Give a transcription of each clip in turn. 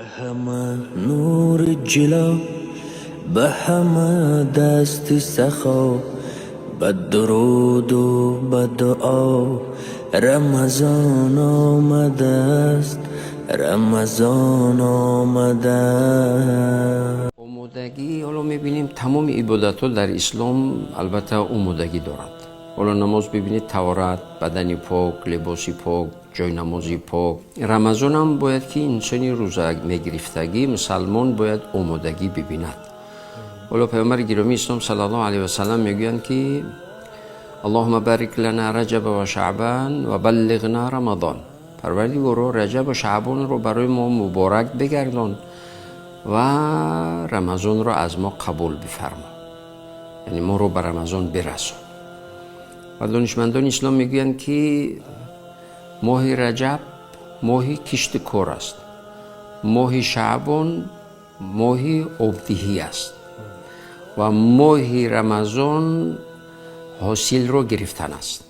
Ба ҳама нури ҷило, ба ҳама дасти сахо, ба дуруду ба дуо Рамазон омадааст, Рамазон омадааст. Омодагӣ, ҳоло мебинем, тамоми ибодатҳо дар ислом албатта омодагӣ дорад. Ҳоло намоз бибинед: таҳорат, бадани пок, либоси пок, ҷои намози пок. Рамазонам бояд ки инсони рӯза мегирифтагӣ мусалмон бояд омодагӣ бибинад. Ҳоло паёмбари гиромии ислом саллаллоҳу алайҳи васаллам мегӯянд ки: "Аллоҳумма барик лана раҷаба ва шаъбан ва баллиғна рамадон". Парвардигоро, Раҷабу Шаъбонро барои мо муборак бигардон ва Рамазонро аз мо қабул бифармо, яъне моро ба Рамазон бирасон. Ва донишмандони ислом мегӯянд ки моҳи Раҷаб моҳи кишту кор аст, моҳи Шаъбон моҳи обдиҳӣ аст ва моҳи Рамазон ҳосилро гирифтан аст.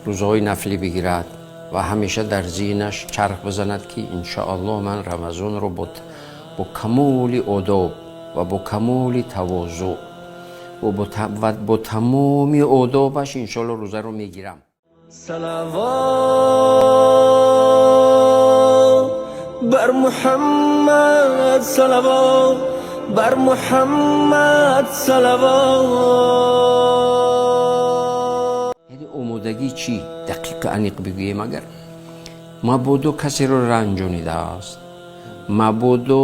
Рӯзаҳои нафлӣ бигирад ва ҳамеша дар зеҳнаш чарх бизанад ки иншоаллоҳ ман Рамазонро бо камоли одоб ва бо камоли тавозӯъ ва бо тамоми одобаш иншоаллоҳ рӯзаро мегирам. Салавот бар Муҳаммад, салавот бар Муҳаммад, салавот. Яъне омодагӣ чӣ? Дақиқа, аниқ бигӯем, агар мабодо касеро ранҷонидааст, мабодо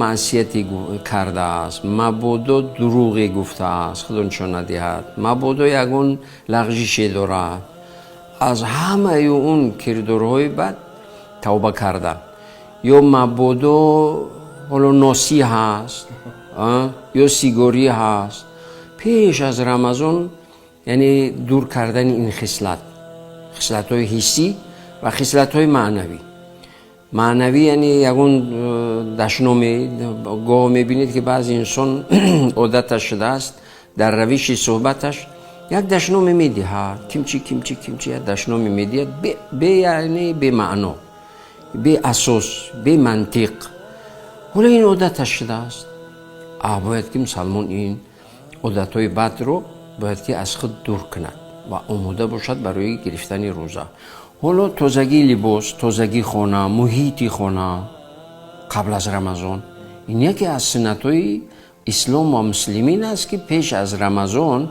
маъсияте кардааст, мабодо дурӯғе гуфтааст, худо нишон надиҳад, мабодо ягон лағжише дорад, аз ҳамаи он кирдорҳои бад тавба кардан. Ё мабодо ҳоло носӣ ҳаст ё сигорӣ ҳаст, пеш аз Рамазон, яъне дур кардани ин хислат, хислатҳои ҳиссӣ ва хислатҳои маънавӣ. Маънавӣ яъне ягон дашноме. Гоҳ мебинед ки баъзе инсон одаташ шудааст, дар равиши суҳбаташ як дашноме медиҳад, кимчи, кимчи, кимчи як дашноме медиҳад, бе, яъне бемаъно, беасос, бемантиқ. Ҳоло ин одаташ шудааст. Бояд ки мусалмон ин одатҳои бадро бояд ки аз худ дур кунад ва омода бошад барои гирифтани рӯза. Ҳоло тозагии либос, тозагии хона, муҳити хона қабл аз Рамазон, ин яке аз суннатҳои ислом ва муслимин аст ки пеш аз Рамазон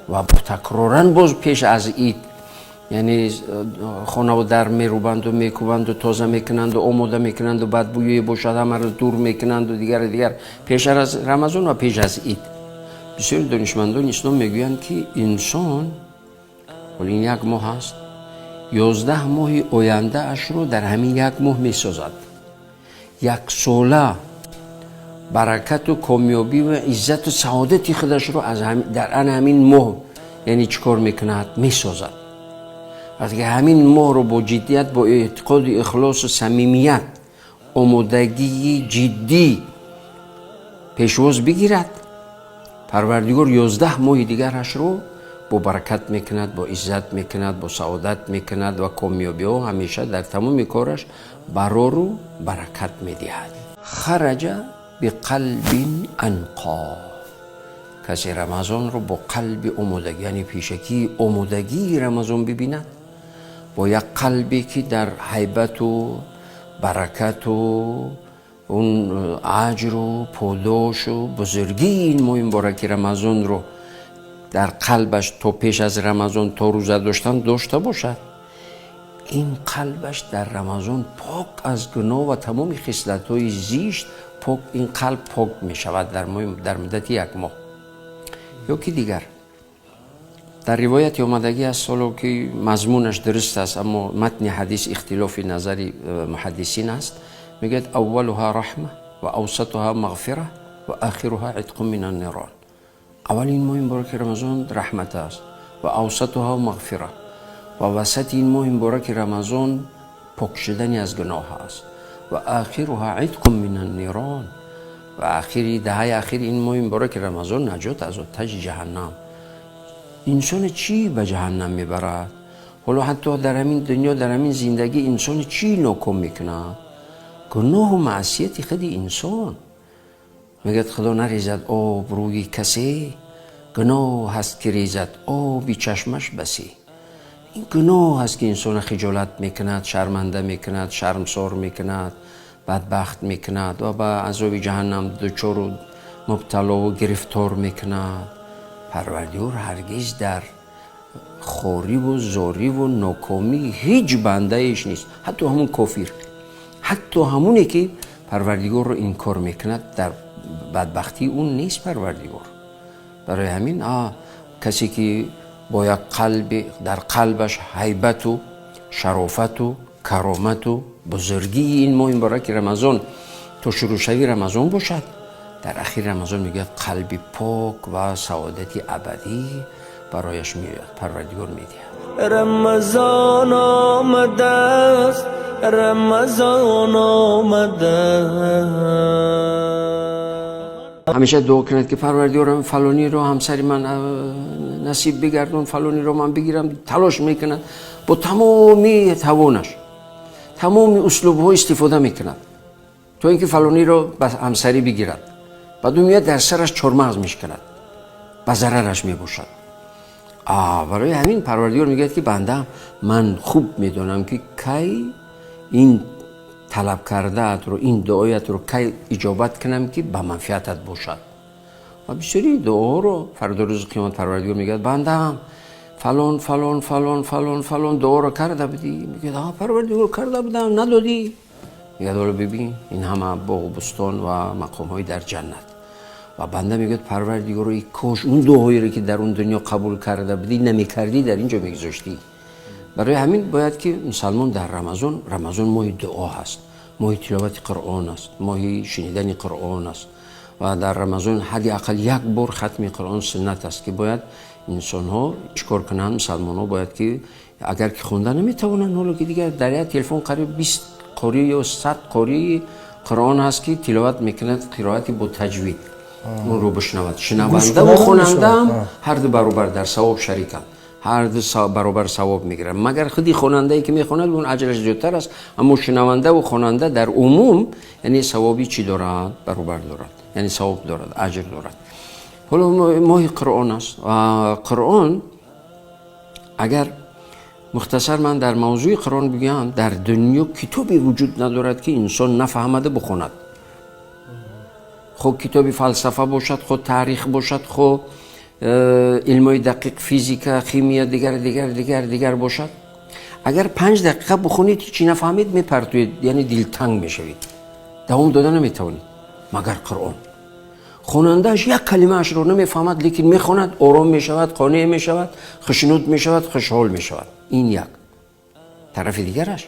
ва такроран боз пеш аз ид, яъне хонаву дар мерӯбанду мекӯбанду тоза мекунанду омода мекунанду бадбӯие бошад, ҳамаро дур мекунанду дигару дигар, пеш аз Рамазон ва пеш аз ид. Бисёри донишмандони ислом мегӯянд ки инсон ҳоло ин як моҳ аст, 11 моҳи ояндаашро дар ҳамин як моҳ месозад. Яксола баракату комёбӣ ва иззату саодати худашро дар ана ҳамин моҳ, яъне чӣ кор мекунад? Месозад. Вақте ки ҳамин моҳро бо ҷиддият, бо эътиқоду ихлосу самимият, омодагии ҷиддӣ пешвоз бигирад, Парвардигор 11 моҳи дигарашро бо баракат мекунад, бо иззат мекунад, бо саодат мекунад ва комёбиҳо ҳамеша дар тамоми кораш барору баракат медиҳад. Хараҷа биқалбин анқо. Касе Рамазонро бо қалби омодагӣ, яъне пешакии омодагии Рамазон бибинад, бо як қалбе ки дар ҳайбату баракату он аҷру подошу бузургии ин моҳи мубораки Рамазонро дар қалбаш то пеш аз Рамазон, то рӯза доштан дошта бошад, ин қалбаш дар Рамазон пок аз гуноҳ ва тамоми хислатҳои зишт пок, ин қалб пок мешавад дар муддати як моҳ. Ё ки дигар дар ривояти омадагӣ аст, ҳоло ки мазмунаш дуруст аст, аммо матни ҳадис ихтилофи назари муҳаддисин аст, мегӯяд: "Аввалуҳа раҳма ва авсатуҳа мағфира ва ахируҳа итқу мин аннирон". Аввали ин моҳи мубораки Рамазон раҳмат аст ва авсатуҳа мағфира ва васати ин моҳи мубораки Рамазон пок шудани аз гуноҳ аст ва ахируҳа итқу мин аннирон, ва ахири даҳаи ахири ин моҳи мубораки Рамазон наҷот аз оташи ҷаҳаннам. Инсоне чӣ ба ҷаҳаннам мебарад? Ҳоло ҳатто дар ҳамин дунё, дар ҳамин зиндагӣ инсони чӣ ноком мекунад? Гуноҳу маъсияти худи инсон. Мегӯяд, Худо нарезад об рӯи касе, гуноҳ ҳаст ки резад оби чашмаш басе. Ин гуноҳ ҳаст ки инсонро хиҷолат мекунад, шарманда мекунад, шармсор мекунад, бадбахт мекунад ва ба азоби ҷаҳаннам дучору мубталову гирифтор мекунад. Парвардигор ҳаргиз дар хориву зориву нокомӣ ҳеҷ бандаеш нест, ҳатто ҳамун кофир, ҳатто ҳамоне ки Парвардигорро инкор мекунад, дар бадбахтии ӯ нест Парвардигор. Барои ҳамин касе ки бо як қалби, дар қалбаш ҳайбату шарофату каромату бузургии ин моҳи мубораки Рамазон то шурӯъшавии Рамазон бошад, дар ахири Рамазон, мегӯяд, қалби пок ва саодати абадӣ барояш меояд, Парвардигор медиҳад. Рамазон омадааст, Рамазон омадааст. Ҳамеша дуо кунад, ки Парвардигорам, фалониро ҳамсари ман насиб бигардон, фалониро ман бигирам. Талош мекунад, бо тамоми тавонаш, тамоми услубҳо истифода мекунад, то ин ки фалониро ба ҳамсарӣ бигирад. Баъд ӯ меяд, дар сараш чормағз мешиканад, ба зарараш мебошад. Барои ҳамин Парвардигор мегӯяд, ки бандаам, ман хуб медонам, ки кай ин талаб кардаатро, ин дуоятро кай иҷобат кунам, ки ба манфиатат бошад. Ва бисёри дуоҳоро фардо, рӯзи қиёмат, Парвардигор мегӯяд: бандаам, фалон, фалон, фалон, фалон, фалон дуоро карда будӣ? Мегӯяд: а, Парвардигор, карда будам, надодӣ. Мегӯяд: ҳоло бибин ин ҳама боғу бӯстон ва мақомҳои дар ҷаннат. Ва банда мегӯяд: Парвардигоро, и кош он дуоҳоеро, ки дар он дунё қабул карда будӣ, намекардӣ, дар ин ҷо мегузоштӣ. Барои ҳамин бояд ки мусалмон дар Рамазон, Рамазон моҳи дуо ҳаст, моҳи тиловати Қуръон аст, моҳи шунидани Қуръон аст. Ва дар Рамазон ҳадди ақал як бор хатми Қуръон суннат аст, ки бояд инсонҳо чӣ кор кунанд? Мусалмонҳо бояд ки, агар ки хонда наметавонанд, ҳоло ки дигар дар як телефон қариб 20 қорӣ ё 100 қории Қуръон ҳаст, ки тиловат мекунад, қироати бо таҷвид, онро бишнавад. Шунавандаву хонандаам ҳарду баробар дар савоб шариканд, ҳарду баробар савоб мегиранд, магар худи хонандае ки мехонад, он аҷраш зиёдтар аст. Аммо шунавандаву хонанда дар умум, яъне савоби чӣ дорад? Баробар дорад, яъне савоб дорад, аҷр дорад. Ҳоло моҳи Қуръон аст. Ва Қуръон, агар мухтасар ман дар мавзӯи Қуръон бигӯям, дар дунё китобе вуҷуд надорад, ки инсон нафаҳмада бихонад. Хо китоби фалсафа бошад, хо таърих бошад, хо илмҳои дақиқ, физика, химия, дигар, дигар, дигар, дигар бошад, агар 5 дақиқа бихонед, ҳечи нафаҳмед, мепартоед, яъне дилтанг мешавед, давом дода наметавонед. Магар Қуръон, хонандааш як калимаашро намефаҳмад, лекин мехонад, ором мешавад, қонеъ мешавад, хушнуд мешавад, хушҳол мешавад. Ин як тарафи дигараш.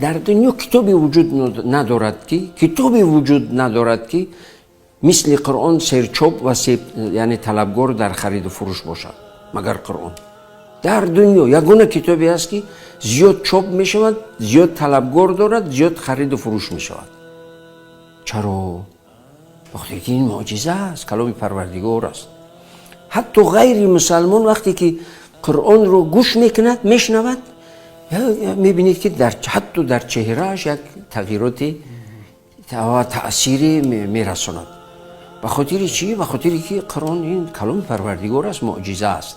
Дар дунё китобе вуҷуд надорад ки, китобе вуҷуд надорад, ки мисли Қуръон серчоп ва, яъне, талабгор дар хариду фурӯш бошад, магар Қуръон. Дар дунё ягона китобе аст, ки зиёд чоп мешавад, зиёд талабгор дорад, зиёд хариду фурӯш мешавад. Чаро? Бахотире ки ин муъҷиза аст, каломи Парвардигор аст. Ҳатто ғайри мусалмон вақте ки Қуръонро гӯш мекунад, мешунавад, мебинед, ки ҳатто дар чеҳрааш як тағйироти ва таъсире мерасонад. Ба хотири чӣ? Ба хотире ки Қуръон ин каломи Парвардигор аст, муъҷиза аст.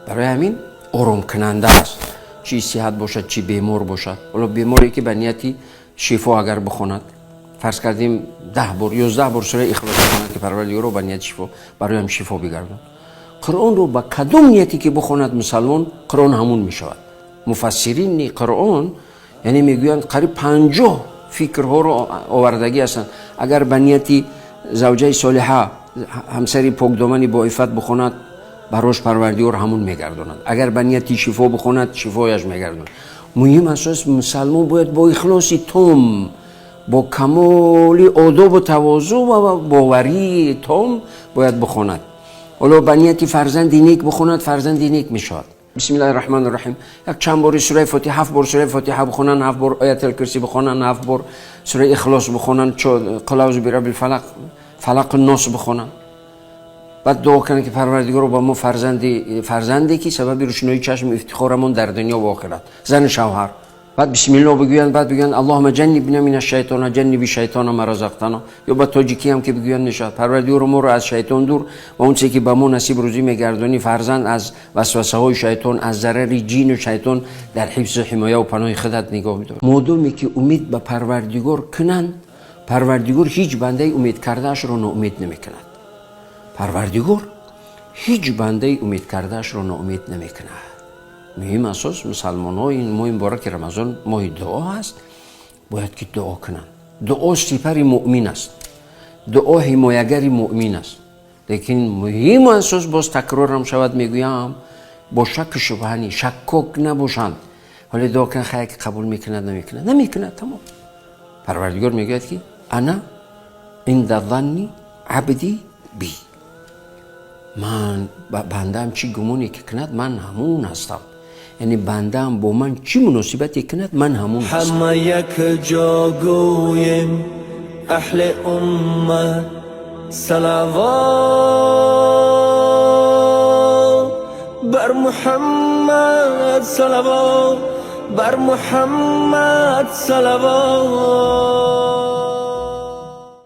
Барои ҳамин оромкунанда аст, чӣ сиҳат бошад, чӣ бемор бошад. Ҳоло беморе ки ба нияти шифо агар бихонад, фарз кардем, 10 бор, 11 бор сураи Ихлос бихонад, ки Парвардигоро, ба нияти шифо бароям шифо бигардон. Қуръонро ба кадом нияте ки бихонад мусалмон, Қуръон ҳамун мешавад. Муфассирини Қуръон, яъне, мегӯянд, қариб 50 фикрҳоро овардагӣ ҳастанд. Агар ба нияти завҷаи солиҳа, ҳамсари покдомани боифат бихонад, барош Парвардигор ҳамун мегардонад. Агар ба нияти шифо бихонад, шифояш мегардонад. Муҳим аст, мусалмон бояд бо ихлоси том, бо камоли одобу тавозӯ ва боварии том бояд бихонад. Ҳоло ба нияти фарзанди нек бихонад, фарзанди нек мешавад. Бисмиллаҳи раҳмони раҳим, як чанд бори сураи Фотиҳа, ҳафт бор сураи Фотиҳа бихонанд, ҳафт бор Оятал Курсӣ бихонанд, ҳафт бор сураи Ихлос бихонанд, Қул аъузу бираббил фалақ, Фалақу Нос бихонанд, баъд дуо кунанд, ки Парвардигоро, ба мо фарзанде, ки сабаби рӯшноии чашму ифтихорамон дар дунё ва охират, зану шавҳар. Баъд бисмилло бигӯянд, баъд бигӯянд: اللهم جنبنا من الشیطان جنب الشیطان ما رزقتنا. Ё ба тоҷикӣ ҳам ки бигӯянд мешавад: Парвардигоро, моро аз шайтон дур ва он чизе ки ба мо насиб рӯзӣ мегардонӣ, фарзанд, аз васвасаҳои шайтон, аз зарари ҷину шайтон дар ҳифзу ҳимоя ва паноҳи худат нигоҳ бидор. Модоме ки умед ба Парвардигор кунанд, Парвардигор ҳеҷ бандаи умед кардаашро ноумед намекунад. Парвардигор ҳеҷ бандаи умед кардаашро ноумед намекунад. Муҳим асос, мусалмонҳо, ин моҳи мубораки Рамазон моҳи дуо ҳаст, бояд ки дуо кунанд. Дуо сипари муъмин аст, дуо ҳимоягари муъмин аст. Лекин муҳиму асос, боз такрорам шавад, мегӯям, бо шакку шубҳани шаккок набошанд. Ҳоле дуо кунанд, хая ки қабул мекунад, намекунад, намекунад, тамом. Парвардигор мегӯяд ки: أنا عند ظن عبدي بي. Ман бандаам чӣ гумоне ки кунад, ман ҳамун ҳастам. Яъне бандаам бо ман чӣ муносибате кунад, ман ҳамун ҳастам. Ҳама якҷо гӯем, аҳли уммат: салавот бар Муҳаммад, салавот бар Муҳаммад, салавот.